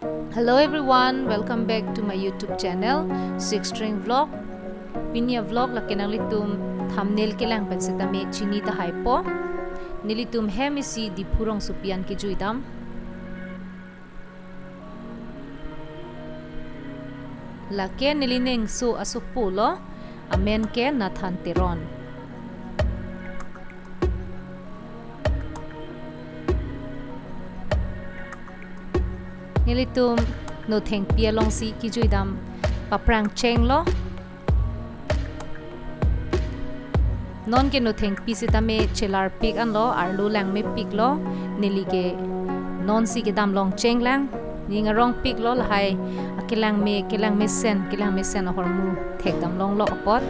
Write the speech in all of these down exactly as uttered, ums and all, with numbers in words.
Hello everyone, welcome back to my YouTube channel, Six String Vlog. Pini a-vlog lake nanglitum thumbnail kelang pen setame chini tahaipo. Nelitum hem isi Diphu rongsopi an kejui dam. Lake neli nengso asopo lo, amen ke Nathan Teron. Nelitum Nothengpi alongsi kejui dam, paprang chenglo. Non ke Nothengpi setame chelarpik anlo, arlo langmepiklo, neli ke nonsi kedam long chenglang, ning arongpiklo lahai, akelangme, kelangmesen, kelangmesen ahormu thekdam longlo apot.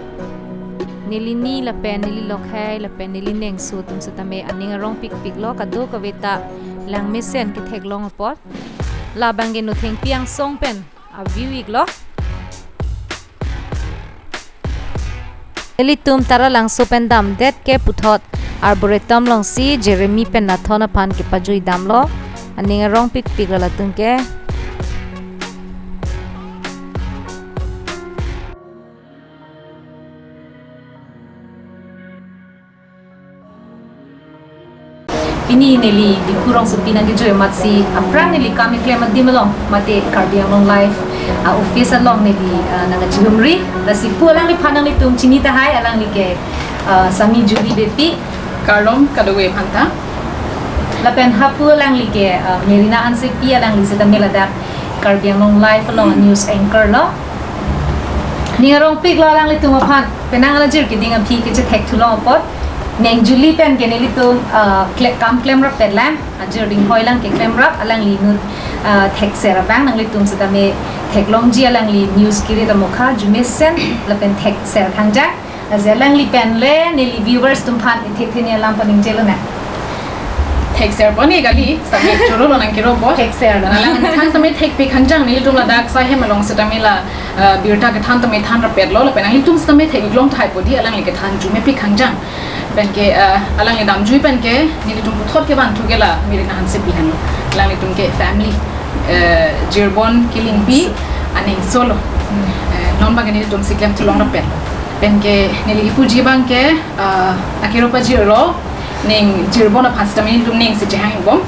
Neli ni lapen neli lokhai lapen neli nengso atum setame aning arongpikpiklo, kadokave ta langmesen ketheklong apot. Labang ke Nothengpi angsong pen a-view iklo. Nelitum Taralangso pen damdet ke puthot Arboretum alongsi Jeremy pen Nathan aphan kepajui damlo. Aning arongpikpiklo latum ke. Pini neli Diphu rongsopi nangkejui amatsi aphrang neli kam keklem adim along mate Karbi Anglong Live, ah, office along neli, ah, nangkachihumri. Lasi pu alangliphan nanglitum chini tahai, alangli ke, ah, Sami Julie Beypi. Kardom kadokave aphanta. Lapen hapu alangli ke, ah, Merina Hansepi, alangli setame ladak Karbi Anglong Live along news anchor lo. Ning arongpiklo alanglitum aphan, penang alajir keding aphi kechethek thulong apot. Neng Julie pen ke nelitum, ah, kle-, kam klemrap pen lang, ajir dinghoi lang keklemrap, alangli inut, ah, thekser abang nanglitum setame theklongji, alangli news kiri ta mokha, arjumesen lapen thekser thangjang. Aze alangli pen le neli viewers atum aphan ithek theni alam paningjelo na. Thekser pon ni kali, sami choro lo nangkiro po. Thekser lo. Alang than sami thekpik khangjang, nelitum ladak Saihem along setame la, eh, birta kethan tame thanrapetlo, lapen nanglitum setame theklong tahai po dei, alangli kethan arjumepik khangjang. Pen ke, eh, alangli damjui pen ke nelitum puthot kevangthu ke la Merina Hansepi henlo. Alanglitum ke family, eh, jirbon kelingpi aning solo. Eh, non abang ke nelitumsi klem thulongrapet. Pen ke neli kipuji abang ke, ah, akiro pajirlo, ning jirbon aphan setame nelitum nengsi chehang bom.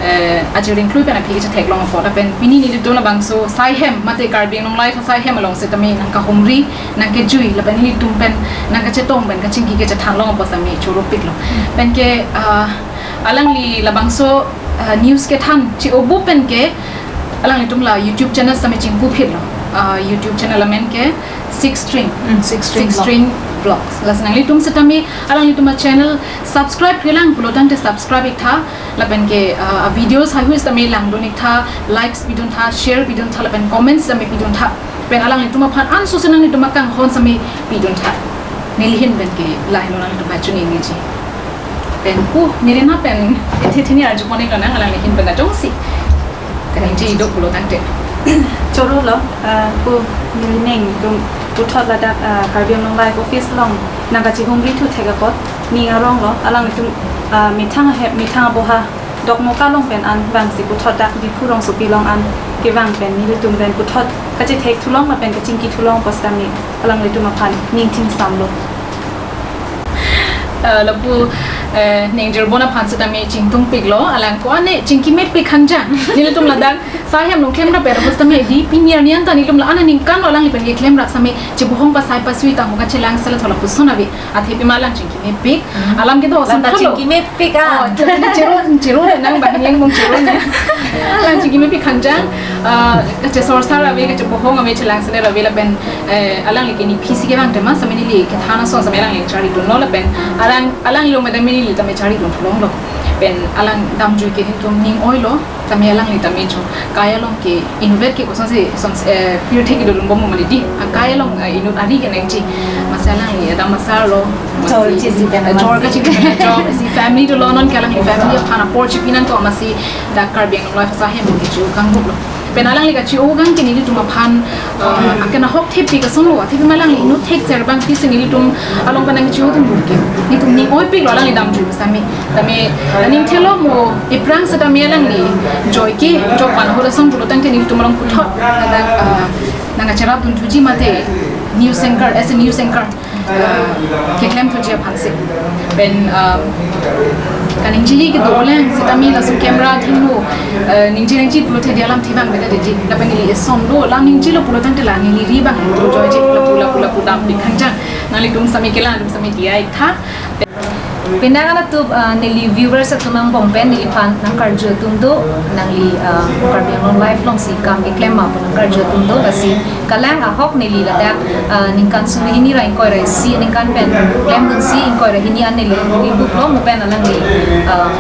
Eh, ajir dingklui pen aphi kechetheklong apot, lapen pini nelitum labangso Saihem mate Karbi Anglong Live Saihem along setame nangkahumri, nangkejui, lapen nelitum pen nangkachetong pen kachingki kachethanlong apot sami choropiklo. Pen ke, ah, alangli labangso, ah, news kethan chi-obu pen ke alanglitum la YouTube channel sami chingpuphitlo. Ah, YouTube channel amen ke Six String. Mm, Six String Six Vlog. String Vlogs. Lasi nanglitum setame alanglitum a-channel subscribe klemlang pulo tangte subscribe iktha. Lapen ke, ah, videos haihui setame langdun iktha, likes piduntha, share piduntha, lapen comments setame piduntha. Pen alanglitum aphan ansose nanglitum akanghon setame piduntha. Neli ahin pen ke lahelo, nanglitum aphan choningri ji. Pen pu, Merina pen ithi thini arjupon iklo nang, alangli ahin pen ajongsi kaningje idok pulo tangte. Choro lo, ah, pu neli nengtum puthot ladak, ah, Karbi Anglong Live office along nangkachihumri thu thek apot, ning aronglo, alanglitum, ah, methang ahem, methang aboha dokmoka along pen an vangsi puthot dak Diphu rongsopi along an kevang pen nelitum pen puthot kachethek thulong lapen kachingki thulong apot setame alanglitum aphan ning thingsamlo. Eh, lapu, eh, neng jirbon aphan setame chingtungpiklo, alang ko-an ne chingkimepik khangjang. Nelitum ladak Saihem along klemrapet apot setame dei pini arni an ta nelitum la-an aningkan lo alangli pen keklemrap setame chebohong pasai pasui tangho kachelangse la thola puson ave. Athe pima alang chingkimepik. Hmm. Alam kedo ason lata thalo. Chingkimepik ah. Oh, chero, chero nang banghini angbong chero ne. Alang chingkimepik khangjang, ah, kachesorsar ave, kachebohong ave, chelangseler ave lapen, eh, alangli ke nephisi kevang tema setame neli kethan ason setame alangli charidunlo lapen alang, alangli along madam neli tame charidun longlo. Pen alang damjui ke nelitum ning oilo. Tame alangli tame cho kai along ke inutvet ke kosonsi son, eh, pirthe kedo dunbom mane dei. A kai along, eh, inut ari kenangji. Masi alangli adam asarlo. Masi chor chisi pen chor masi kachisi pen chor. Si family dolo, non ke alangli family aphan apor chipi nangkok, masi dak Karbi Anglong Live Saihem ke chu kanghuplo. Pen alangli kachi-o kang ke nelitum aphan, uh, akan ahok thepi kasong lo, thepi ma alangli inut thekser abang pisi nelitum along pen nangchi-o atum ke. Nelitum ning oipiklo alangli damjui sitame. Tame, aning thelo mo iphrang sitame alangli joike, jok pan ahut asong pulo tangte nelitum along puthot, uh, nangkacherap dunthuji mate news anchor, as a news anchor, uh, keklem thuji aphansi. Pen, uh, kaningje kedo lang sitame laso camera thengno, uh, ningje ningje pulote dia alam thibang beda deji. Lapen neli eson do, la ningjelo pulo tangte la neli ri abang do joije, lapu, lapu, lapu dampik khangjang. Nanglitum sitame kelang, nanglitum sitame dia iktha. Penang ana tup, ah, neli viewers atum angbong pen neliphan nangkarju atum do, nangli, ah, Karbi Anglong Live alongsi kam keklem ma pu nangkarju atum do, lasi kalang ahok neli ladak, ah, ningkan suri hini ra ingkoi ra isi aningkan pen klemdunsi ingkoi ra hini an neli, neli buplo mo pen alangli, ah,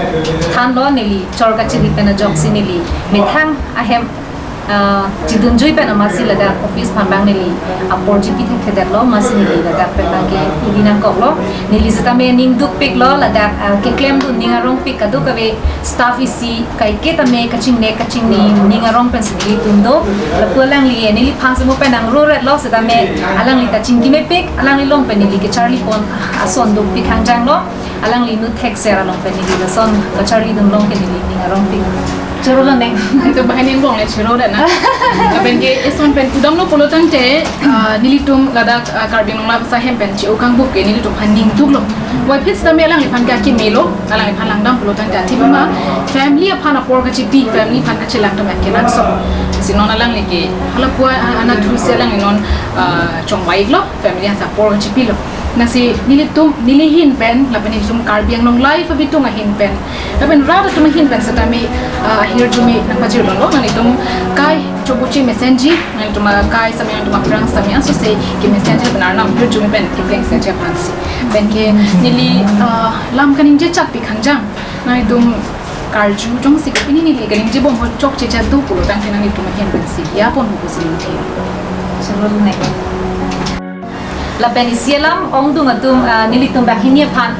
thanlo neli chor kachiri pen ajoksi neli methang ahem, ah, chidunjui pen amatsi ladak office aphan abang neli apor chipi thekthedetlo, amatsi neli ladak pen abang ke ili nangkoklo. Neli sitame ning dukpiklo ladak, ah, keklemdun ning arongpik kadokave staff isi kaike tame kachingnek kachingni ning arong pensi nelitum do. Lapu alangli neliphan si mo pen nangruretlo sitame alangli ta chingkimepik, alangli along pen neli kecharlipon ason dukpik khangjanglo. Alangli inut thekser along pen neli lason kacharlidun along ke neli ning arongpik. Choro lo neng. Itum banghini angbong le choro de na. Lapen ke eson pen kudamlo pulo tangte, ah, nelitum ladak, ah, Karbi Anglong Live asai ahem pen chi-o kangbup ke nelitum aphan ning duklo. Puvoiphit sitame alangliphan ke akimelo, alangliphan langdam pulo tangte athema family aphan apor kachipi, family aphan kachelang atum ke nangso. Si non alangli ke hala pu a-, anatthu si alangli non, ah, chongvai-iklo, family aphan apor kachipilo. Lasi nelitum, neli ahin pen, lapen nelitum Karbi Anglong Live abitung ahin pen, lapen rat atum ahin pen sitame, ah, ahirjume nangpajirlo, nanglitum kai chobuchi mesenji, nanglitum akai sitame, nanglitum aphrang sitame, ansose kemesenji pen Arnam ahirjume pen kepleng senji aphansi. Pen ke neli, ah, lam kaningje chakpi khangjang, nanglitum karju jongsi pini neli kaningje bom ho chokche chadu pulo tangte nanglitum ahin pensi yapon ho pusi neli the. Choro lo neng. Lapen isi alam ongdung atum, ah, nelitum banghini aphan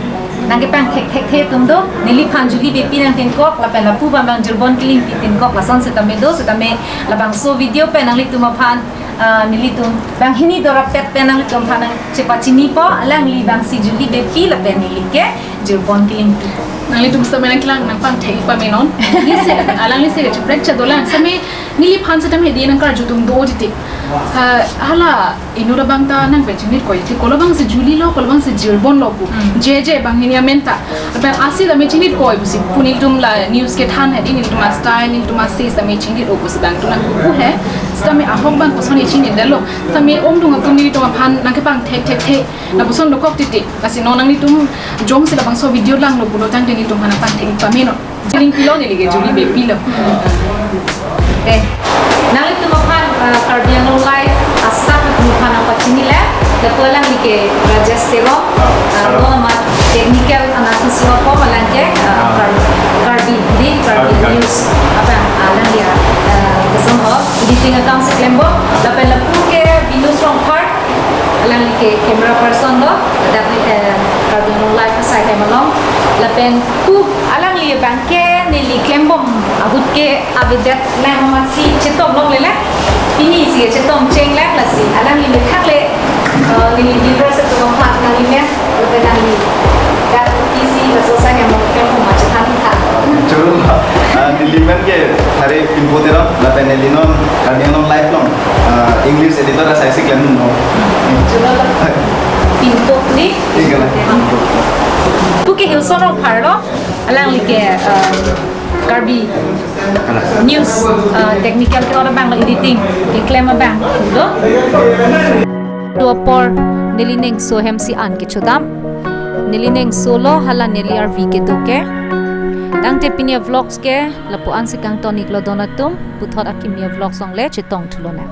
nangkepangthek thekthe atum do, neliphan Julie Beypi nangtinkok, lapen lapu abang Jirbon Killingti tinkok, lason sitame do, sitame labangso video pen nanglitum aphan, ah, nelitum banghini dorapet pen nanglitum aphan nangchepachinipo, alangli abangsi Julie Beypi lapen neli ke Jirbon Killingti. Nanglitum sitame nangkelang nangpangthek pamenon. Neli si, alangli si kacheprek cha dolang, sitame neliphan sitame di nangkarju atum do titi. Ha, hala inut abang ta nangpen chinit koi ti, kolo abangsi Julie lo, kolo abangsi Jirbon lo pu. Hmm. Je je banghini amen ta. Abang asi sitame chinit koi pusi pu nelitum la news kethan hadi nelitum a-style, nelitum a-style sitame chinit-o pusi abang tu nangpu he. Sitame ahok abang koson chinitdetlo. Sitame ongdung atum nelitum aphan nangkepangthek thekthe. Lapuson dokok titi. Lasi non nanglitum jongsi labangso video langlo pulo tangte nelitum aphan nangpangthek pamenon. Killingti lo neli ke Julie Beypi lo. Eh, nanglitum aphan, ah, Karbi Anglong Live a-staff atum aphan nangpachinilo. Lapu alangli ke Rajesh Teron, ah, hello. Lo amat technical anatthu si apom alang ke, ah, ah. Kar-, Karbi, di Karbi Karbi, Karbi. News. Apang, ah, alangli, ah, kasong ho, editing akam si klembom. Lapen lapu ke Binus Rongphar, alangli ke camera person lo, ladak, eh, Karbi Anglong Live asai hem along. Lapen pu alangli abang ke neli klembom ahut ke avedet lang amatsi chetong longle le. Pini si chetong cheng lang lasi. Alangli methang le, eh, neli viewers atum aphan nangli men, lapen nangli dak pisi laso asai hem along klembom ma chethan tha. Choro, ah, neli men ke Hari Pinpo Teron, lapen neli non Karbi Anglong Live along, ah, English editor asai si klemdunlo. Choro lo. Pinpo ni? Iya, kan? Pu ke Hilson Rongphar lo, alangli ke, ah, Karbi News, ah, technical ke ora abang lo, editing keklem abang lo. Dua apor neli ningso hem si an kechodam. Neli ningso lo hala neli arvi kedo ke. Tangte pini a-vlogs ke lapu-an si kangton-iklo don atum, puthot akimi a-vlogs along le chetong thulonang.